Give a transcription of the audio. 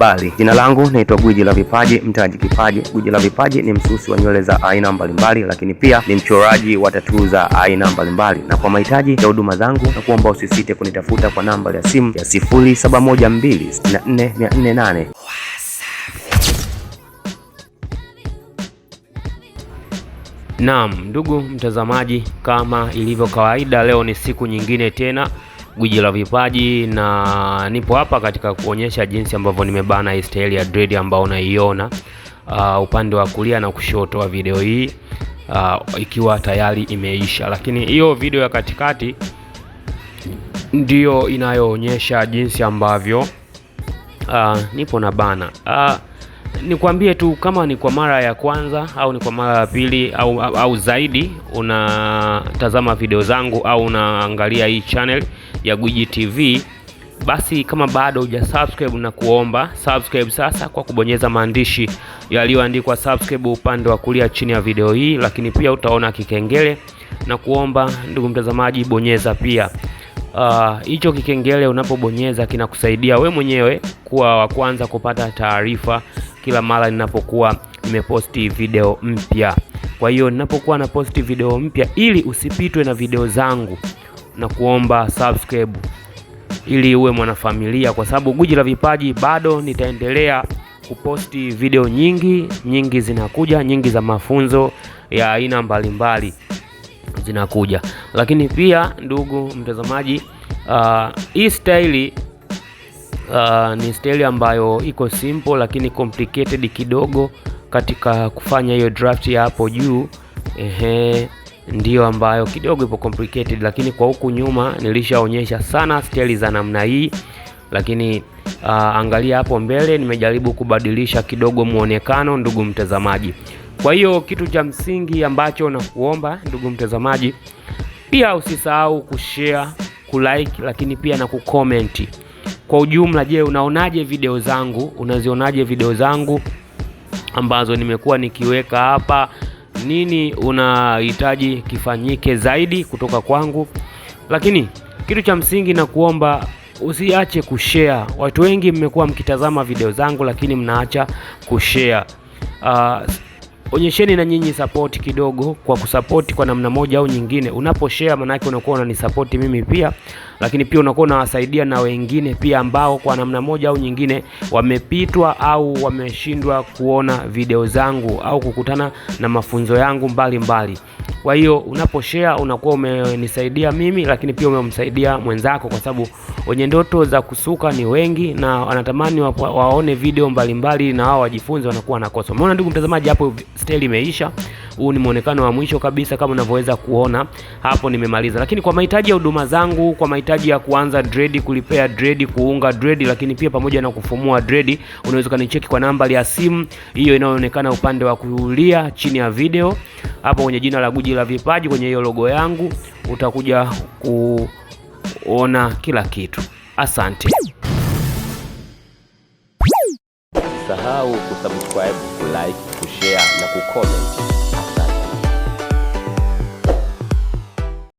Habari, jina langu naitwa Gwiji la Vipaji, Mtaji Kipaji. Gwiji la Vipaji ni msusi wa nywele za aina mbalimbali, lakini pia ni mchoraji wa tatuu za aina mbalimbali. Na kwa mahitaji ya huduma zangu, na kuomba usisite kunitafuta kwa namba ya simu ya 0712644408. Naam, ndugu mtazamaji, kama ilivyo kawaida, leo ni siku nyingine tena, Gwiji la Vipaji, na nipo hapa katika kuonyesha jinsi ambavyo nimebana hii staili ya dread ambao unaiona upande wa kulia na kushoto wa video hii ikiwa tayari imeisha, lakini hiyo video ya katikati ndiyo inayoonyesha jinsi ambavyo nipo na bana. Nikwambie tu kama ni kwa mara ya kwanza au ni kwa mara ya pili au zaidi unatazama video zangu au unaangalia hii channel ya Gwiji TV, basi kama bado huja subscribe na kuomba subscribe sasa kwa kubonyeza maandishi yaliyoandikwa subscribe upande wa kulia chini ya video hii, lakini pia utaona kikengele na kuomba ndugu mtazamaji, bonyeza pia hicho kikengele. Unapobonyeza kinakusaidia we mwenyewe kuwa wa kwanza kupata taarifa kila mara ninapokuwa nimeposti video mpya. Kwa hiyo ninapokuwa na posti video mpya, ili usipitwe na video zangu, na kuomba subscribe ili uwe mwanafamilia, kwa sababu Gwiji la Vipaji bado nitaendelea kuposti video nyingi nyingi, zinakuja nyingi za mafunzo ya aina mbalimbali zinakuja. Lakini pia ndugu mtazamaji, hii staili ni staili ambayo iko simple lakini complicated kidogo katika kufanya hiyo draft ya hapo juu. Ehe, ndiyo ambayo kidogo ipo complicated, lakini kwa huku nyuma nilishaonyesha sana staili za namna hii, lakini angalia hapo mbele nimejaribu kubadilisha kidogo muonekano, ndugu mtazamaji. Kwa hiyo kitu cha msingi ambacho nakuomba ndugu mtazamaji, pia usisahau kushare, kulike, lakini pia na kucomment. Kwa ujumla, je, unaonaje video zangu? Unazionaje video zangu ambazo nimekuwa nikiweka hapa? Nini unahitaji kifanyike zaidi kutoka kwangu? Lakini kitu cha msingi na kuomba usiache kushare. Watu wengi mmekuwa mkitazama video zangu lakini mnaacha kushare. Onyesheni na nyinyi support kidogo kwa kusupport kwa namna moja au nyingine. Unaposhare maana yake unakuwa unanisupport mimi pia, lakini pia unakuwa unawasaidia na wengine pia ambao kwa namna moja au nyingine wamepitwa au wameshindwa kuona video zangu au kukutana na mafunzo yangu mbalimbali. Kwa hiyo unaposhare unakuwa umenisaidia mimi, lakini pia umemsaidia mwenzako, kwa sababu wenye ndoto za kusuka ni wengi na wanatamani waone video mbalimbali na wao wajifunze, wanakuwa wanakosa. Umeona ndugu mtazamaji, hapo style imeisha. Huu ni muonekano wa mwisho kabisa kama unavyoweza kuona hapo, nimemaliza. Lakini kwa mahitaji ya huduma zangu, kwa mahitaji ya kuanza dread, kulipea dread, kuunga dread, lakini pia pamoja na kufumua dread, unaweza kanicheki kwa namba ya simu hiyo inayoonekana upande wa kulia chini ya video hapo kwenye jina la Gwiji la Vipaji, kwenye hiyo logo yangu utakuja kuona kila kitu. Asante. Usisahau kusubscribe, kulike, kushare na kucomment.